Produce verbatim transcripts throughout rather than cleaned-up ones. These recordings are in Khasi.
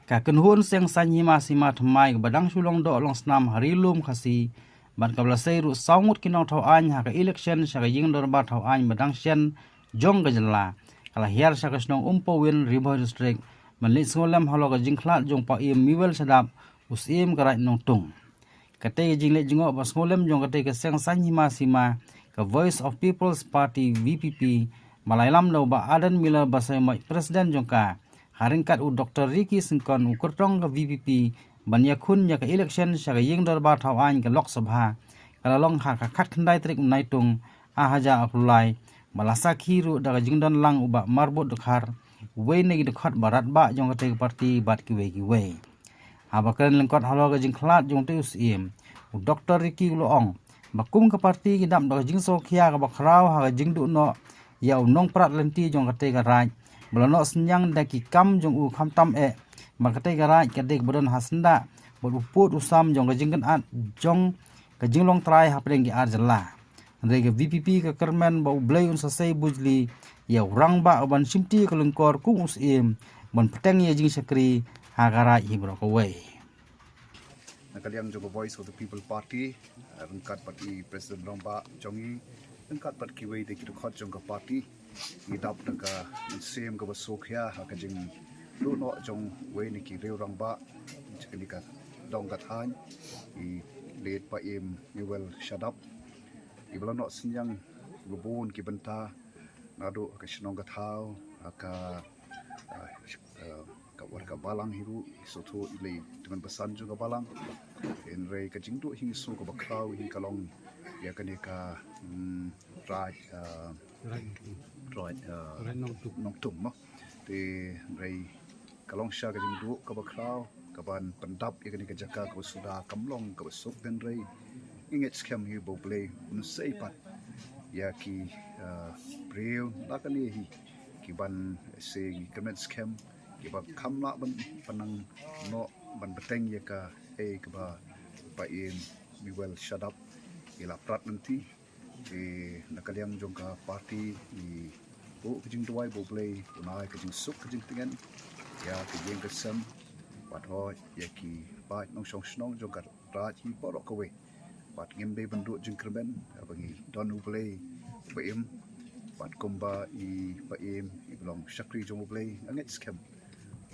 Ka kynhun seng saiñ hima sima thymmai kaba dang shu long doh long snam ha Ri Lum Khasi bad kaba la sei ruh saw ngut ki nongthaw aiñ ha ka election sha ka ïing dorbar thaw aiñ ba dang shen jong ka jylla, ka la hiar sha ka shnong Umpowin, Ri Bhoi District, ban leit sngewlem halor ka jingkhlad jong Pa'ïem Mewel Shadap, u Syiem ka Raid Nongtung. Katei ka jingleit jngoh ba sngewlem jong katei ka seng saiñ hima sima, ka Voice of People's Party, V P P, ba la ïalam da u Bah Ardent Miller Basaiawmoit, President jong ka, ha ryngkat u Doktor Ricky Syngkon, u kyrtong ka V P P, ban ïakhun ïa ka election sha ka ïing dorbar thaw aiñ ka Lok Sabha, ka la long ha ka khatkhyndai tarik u Naitung, ar hajar arphew lai, ba la sakhi ruh da ka jingdon lang u Bah Marbud Dkhar, uwei na ki dkhot ba radbah jong katei ka party bad kiwei kiwei. Haba kren lyngkot halor ka jingkhlad jong utei u Syiem, u Doktor Ricky u la ong ba kum ka party ki dap da ka jingsngewkhia kaba khraw ha ka jingduh noh ïa u nongprat lynti jong katei ka raid, ba la noh synñiang da ki kam jong u, khamtam eh ba katei ka raid ka dei kaba don ha syndah bad u pud u sam jong ka jingkynad jong ka jinglong trai hapdeng ki ar jylla. Hynrei ka V P P ka kyrmen ba U Blei un sa sei bujli ïa u rangbah uban shimti ka lyngkor kum u Syiem ban bteng ïa jingshakri ha ka raid hi baroh kawei. Na ka liang jong ka Voice of the People Party, ryngkat bad i President Rangbah jong ngi, ryngkat bad kiwei de ki dkhot jong ka party, ngi dap da ka mynsiem kaba sngewkhia ha ka jingduh noh jong uwei na ki riew rangbah jong kane ka dong ka thaiñ, i late Pa'ïem Mewel Shadap, iba la noh synñiang bun ki bynta naduh ka shnong ka thaw, ha ka, ah, ah, ka, wat ka balang hi ruh, i sngewthuh i lei tymmen basan jong ka balang. Hynrei ka jingduh hi ngi sngew kaba khraw hi ka long ïa kane ka, hmm, raid, ah, raid, ah, Nongtum mo. Te hynrei ka long sha ka jingduh kaba khraw kaban pyndap ïa kane ka jaka kaba suda, kam long kaba suk, hynrei ngi ngeit skhem hi ba U Blei un sei pat ïa ki, ah, briew la kane hi kiban sei, ngi kyrmen skhem kiba kham lah ban pynang noh ban bteng ïa kaei kaba Pa'ïem Mewel Shadap i la prat lynti. Te na ka liang jong ka party ngi buh ka jingduwai ba U Blei un ai ka jingsuk ka jingtngen ïa ka ïing ka sem, bad hoi ïa ki paid nongshong shnong jong ka raid hi baroh kawei. Bad ngim dei ban duh jingkyrmen haba ngi don U Blei uba im, bad kumba i Pa'ïem iba long shakri jong U Blei, nga ngeit skhem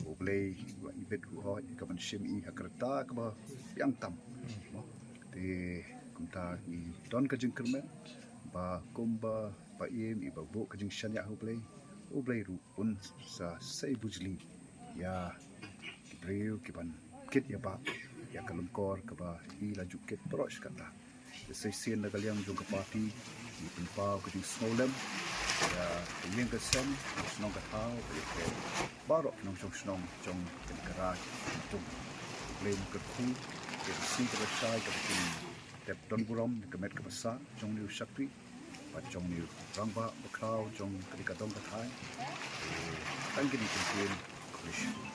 U Blei u la ibit ruh hoi ka ban shim i ha ka rta kaba biang tam. Te kumta ngi don ka jingkyrmen ba kumba Pa'ïem iba buh ka jingshaniah ha U Blei, U Blei ruh un sa sei bujli ïa ki briew kiban kit ïa ba ïa ka lyngkor kaba i la ju kit baroh shi katta. Te sa shisien na ka liang jong ka party ngi pynpaw ka jingsngewlem ïa ka ïing ka sem, ka shnong ka thaw, ïa ka baroh ki nongshong shnong jong kane ka raid Nongtum. Blei un kyrkhu ïa ka sngi kaba shai kaba kin tep don burom na ka met ka basa jong une u shakri bad jong une u rangbah bakhraw jong kane ka dong ka thaiñ. Te tang kine ki ktien, khublei shibun.